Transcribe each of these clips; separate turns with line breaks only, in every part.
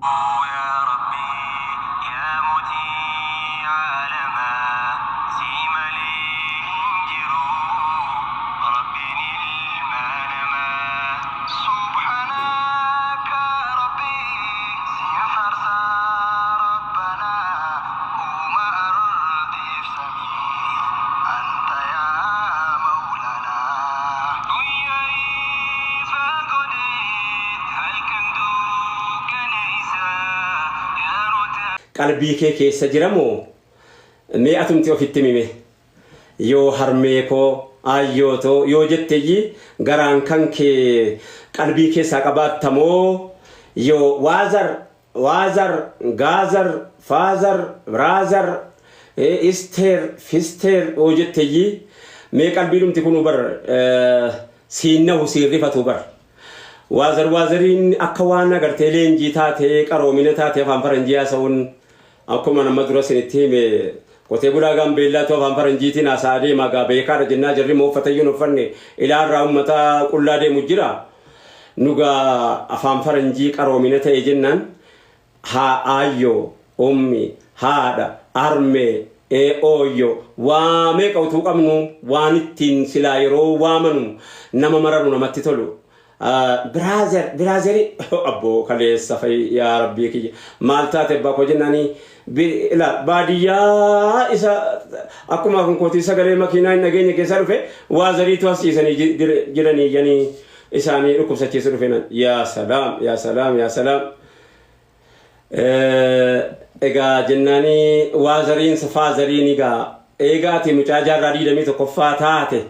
يا ربي يا متيع عالما سيملي هنجرو ربي المانما سبحانك ربي سيفرسا ربنا وما أرضي سمي أنت يا مولانا ويا فقدت هل كندوك نيسا يا رتا
Qalbii kee keessa jira moo mee atumti ofitti mime yoo harmee koo aayyoo too yoo jetteeyyi garaan kan kee qalbii keessaa qabaatta moo yoo waazar waazar gaazar faazar raazar isteer fisteer yoo jetteeyyi mee qalbii dhumti kunu bar siin nahu siin rifatu bar waazar waazariin akka waan agartee leenjii taatee qaroomina taatee afaan faranjii haasa'uun akkuma nama dura isinitti hime qotee bulaa gaambeellaatu afaan faranjiitiin haasa'aa deema gaa beekaadha jennaa jirri moo uffatayyuu hin uffanne ilaarraa uummata qullaa deemu jira. Nugaa afaan faranjii qaroomina ta'e jennaan haa aayyoo ummi haadha armee ooyyoo waa meeqa utuu qabnu waan ittiin silaa yeroo waamanu nama mararu namatti tolu. Brother brotherii abboo kaleessa fa'i yaa rabbii kiyya maal taate abbaa koo jennaanii ila baadiyyaa isa akkuma kun kootii sagalee makiinaa hin dhageenye keessaa dhufe waazariitu as ciisanii jiranii janii isaanii dhukkubsachiisu dhufe nan yaa salaam yaa salaam yaa salaam. Egaa jennaanii waazariin faazariin egaa eegaa ati mucaa jaarraa 21ffaa taate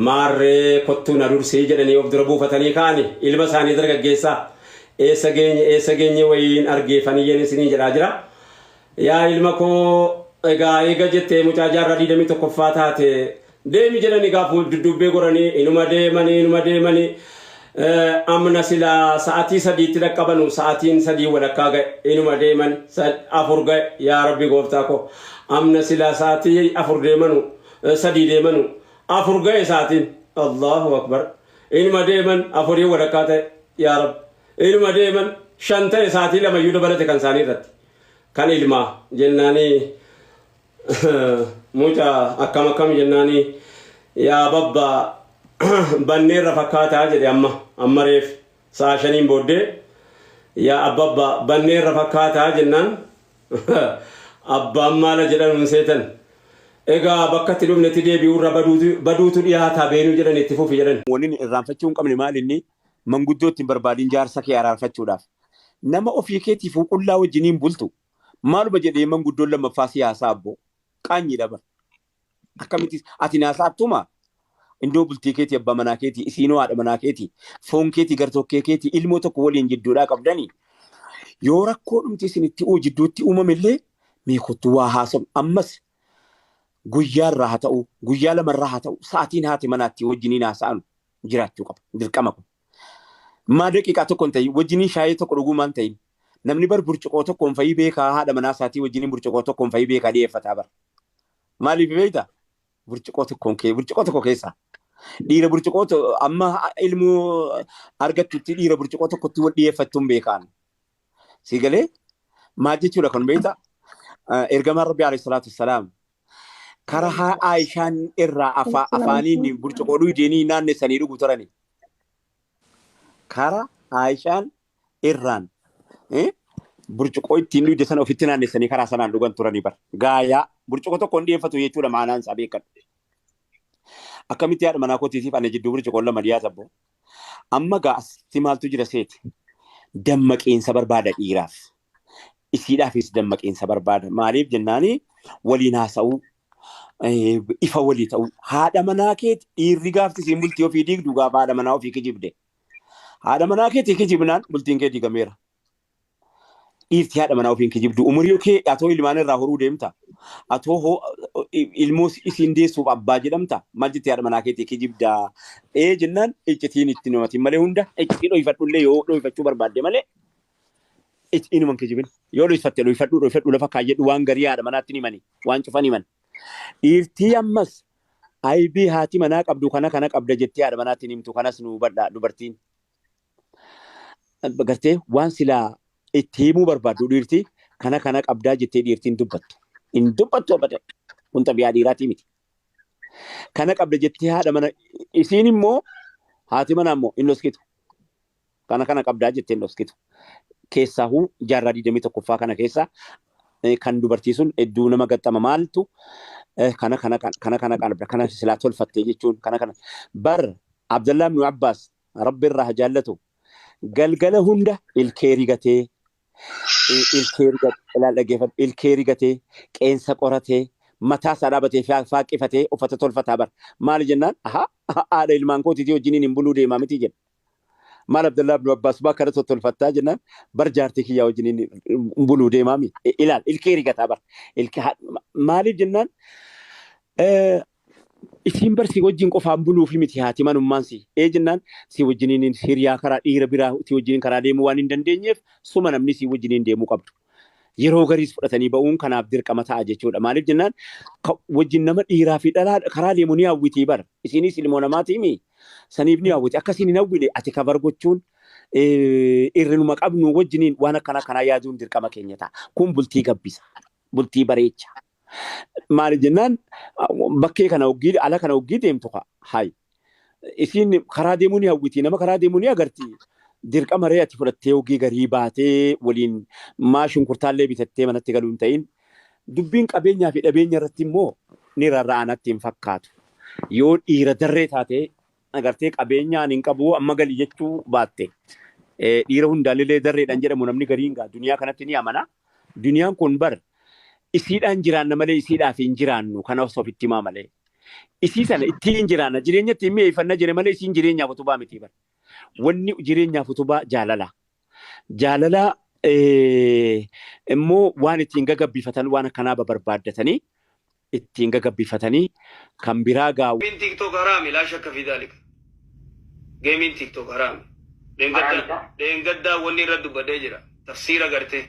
maarree kottuu na dursii jedhanii of dura buufatanii ka'ani ilma isaanii dargaggeessaa eessa geenye eessa geenye wayiin argeeffaniyyeen isinii jedhaa jira. Yaa ilma koo egaa eega jettee mucaa jaarraa 21ffaa taate deemi jedhanii gaafa duddubbee goranii inuma deemanii inuma deemanii amna silaa sa'atii 3tti dhaqqabanu sa'atiin 3 walakkaa ga'e inuma deeman 4 ga'e yaa rabbi gooftaa koo amna silaa sa'atii 4 deemanu 3 deemanu 4 ga'e sa'atiin Allahu akbar inuma deeman 4 walakkaa ta'e yaa rabbi inuma deeman 5 ta'e sa'atii lamayyuu dabalate kan isaanii irratti kan ilmaa jennaanii mucaa akkam akkam jennaanii yaa babba banneerra fakkaataa jedhe amma amma reef sa'a 5n booddee yaa abbabba banneerra fakkaataa jennaan abbaan maala jedhan hun seetan egaa bakka itti dhufnetti deebi'uurra baduutu dhiyaataa beenuu jedhan itti fufi jedhan.
Wanni irraanfachuu hin qabne maal inni manguddoo ittiin barbaadin jaarsa kee araarfachuudhaaf. Nama ofii keetiif qullaa wajjiniin bultu maaluma jedhee manguddoon lammaffaa siyaasaa abboo qaanyiidha bara. Akkamitti ati naasaatuma indoo bultii keetii abbaa manaa keetii isiinoo haadha manaa keetii foon keetii gartokkee keetii ilmoo tokko waliin jidduudhaa qabdanii yoo rakkoo dhumti isinitti jidduutti uumame mee kottu waa haasa'u ammas guyyaarraa haa ta'u guyyaa lamarraa haa ta'u sa'aatiin haati manaatti wajjiniin haasa'an jiraachuu qaba dirqama kun. Maa daqiiqaa tokko hin ta'in wajjiniin shaayii tokko dhuguu maan ta'in namni bar burcuqoo tokkoon fayii beekaa haadha manaa isaatii wajjiniin burcuqoo tokkoon fayii beekaa dhiyeeffataa bara. Maaliif beektaa? Burcuqoo tokkoon kee burcuqoo tokko keessaa. Dhiira burcuqoo amma ilmoo argattutti dhiira burcuqoo tokkotti wal dhiyeeffattuun beekaan. Si galee maal jechuudha kun beektaa? Ergamaan Rabbi alayhi salaatu wassalaam karaa Aayishaan irraa afaaniin burcuqoo dhugdeenii naannessanii dhugu turani. Karaa Aayishaan irraan burcuqoo ittiin dhugde sana ofitti naannessanii karaa sanaan dhugan turanii bara. Gaayaa burcuqoo tokko hin dhiyeeffatu jechuudha maanaan isaa beekadhu. Akkamitti haadha manaa kootiitiif ana jidduu burcuqoon lama dhiyaata abbo. Amma gaa asitti maaltu jira seeti? Dammaqeensa barbaada dhiiraaf. Isiidhaafis dammaqeensa barbaada. Maaliif jennaani waliin haasa'uu, ifa walii ta'uu. Haadha manaa keeti dhiirri gaafti isiin bultii ofii diigdu gaafa haadha manaa ofii kijibde. Haadha manaa keetii kijibnaan bultiin kee diigameera. Dhiirti haadha manaa ofiin kijibdu. Umurii kee atoo ilmaan irraa horuu deemta. Atoo ilmoo isiin deessuuf abbaa jedhamta. Maal jettee haadha manaa keetii kijibdaa? Ee jennaan iccitiin itti namatiin malee hunda iccitii dhoyfadhullee yoo dhoyfachuu barbaadde malee inuman kijibin. Yoo dhoyfatte dhoyfadhu dhoyfadhu lafa kaayyadhu waan garii haadha manaatti himani waan cufan himan. Dhiirtii ammas aybii haati manaa qabdu kana kana qabda jettee haadha manaatti himtu kanas nu hubadhaa dubartiin. Gartee waan silaa itti himuu barbaaddu dhiirti kana kana qabdaa jettee dhiirtiin dubbattu. Hin dubbattu abadan. Kun xabiyaa dhiiraatii miti. Kana qabda jettee haadha mana isiin immoo haati manaa immoo hin dhoskitu. Kana kana qabdaa jettee hin dhoskitu. Keessaahuu jaarraa 21ffaa kana keessa kan dubartii sun hedduu nama gaxxama maaltu kana kana kana kana qabda kana silaa tolfattee jechuun kana kana bar Abdallaa ibn Abbaas Rabbi irraa haa jaallatu galgala hunda ilkee rigatee ilkee rigatee ilaal dhaggeeffadhu ilkee rigatee qeensa qoratee mataa isaa dhaabatee faaqqifatee uffata tolfataa bar maali jennaan ahaa haadha ilmaan kootiitii wajjiniin hin buluu deemaa miti jedha. Maal Abdallaa ibn Abbaas maa kana tottolfattaa jennaan bar jaartii kiyyaa wajjiniin hin buluu deemaa mi ilaal ilkee rigataa bar maaliif jennaan Isiin bar si wajjin qofaan buluufi miti haati manummaan si ee jennaan si wajjiniin hiriyaa karaa dhiira biraa si wajjiniin karaa deemuu waan hin dandeenyeef suma namni si wajjiniin deemuu qabdu. Yeroo gariis fudhatanii ba'uun kanaaf dirqama ta'a jechuudha. Maaliif jennaan wajjin nama dhiiraa fi dhalaa karaa deemu ni hawwitii bar. Isiinis ilmoo namaatiimi saniif ni hawwiti. Akka isiin hin hawwine ati kabar gochuun irrinuma qabnu wajjiniin waan akkana akkanaa yaaduun dirqama keenya ta'a. Kun bultii gabbisa. Bultii bareecha. Maali jennaan bakkee kana hoggii ala kana hoggii deemtu kaa hayi isiin karaa deemuu ni hawwiti nama karaa deemuu ni agarti dirqama ree ati fudhattee hoggii garii baatee waliin maa shunkurtaallee bitattee manatti galuu hin ta'in dubbiin qabeenyaa fi dhabeenya irratti immoo ni rarra'a natti hin fakkaatu yoo dhiira darree taate agartee qabeenyaan hin qabu amma gali jechuu baatte dhiira hundaallee darreedhaan jedhamu namni gariin gaa duniyaa kanatti ni amana duniyaan kun bar isiidhaan jiraanna malee isiidhaaf hin jiraannu kana osoo ofitti himaa malee. Isii sana ittiin jiraanna jireenya ittiin mi'eeffanna jire malee isiin jireenyaaf utubaa miti bar. Wanni jireenyaaf utubaa jaalala. Jaalala immoo waan ittiin gagabbifatan waan akkanaa babarbaaddatanii ittiin gagabbifatanii kan biraa gaa.
Gamiin TikTok haraami laa shakka fi daalika. Gamiin TikTok haraami.
Haraami
Dheengaddaa wanni irra dubbadhee jira. Tafsiira gartee.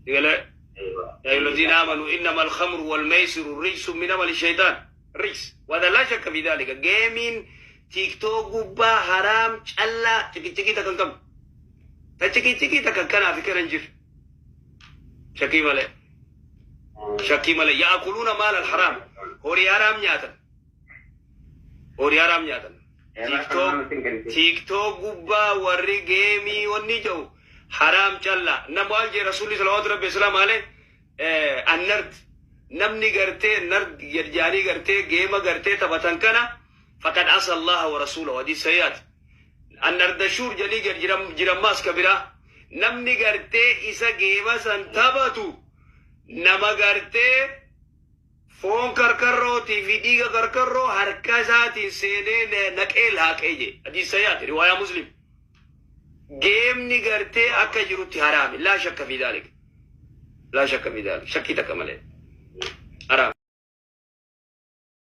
Sigale يا أيها الذين آمنوا إنما الخمر والميسر رجس من عمل الشيطان رجس وهذا لا شك في ذلك جيمين تيك توك gubbaa haraam callaa ciqiciqii takkan qabu ta ciqiciqii takkan kanaa fi kanan jiru shakkii malee shakkii malee ya'akuluuna maal al-haraam horii haraam nyaatan horii haraam nyaatan TikTok TikTok gubbaa warri geemii wanni jedhu haraam callaa nama waal jee rasuulli salawaatu rabbi islaam alee annard namni gartee nard jedjaanii gartee geema gartee taphatan kana faqad asa allaha wa rasuulahu hadiis sayyaati annardashuur jedhanii gad jirammaas ka biraa namni gartee isa geema san taphatu nama gartee foon karkarrootii fi dhiiga karkarroo harka isaatiin seenee naqee laaqee jee hadiis sayyaati riwaayaa muslim geemni gartee akka jirutti haraami laa shakka fi daalik laa shakka fi daalik shakkii takka malee haraami.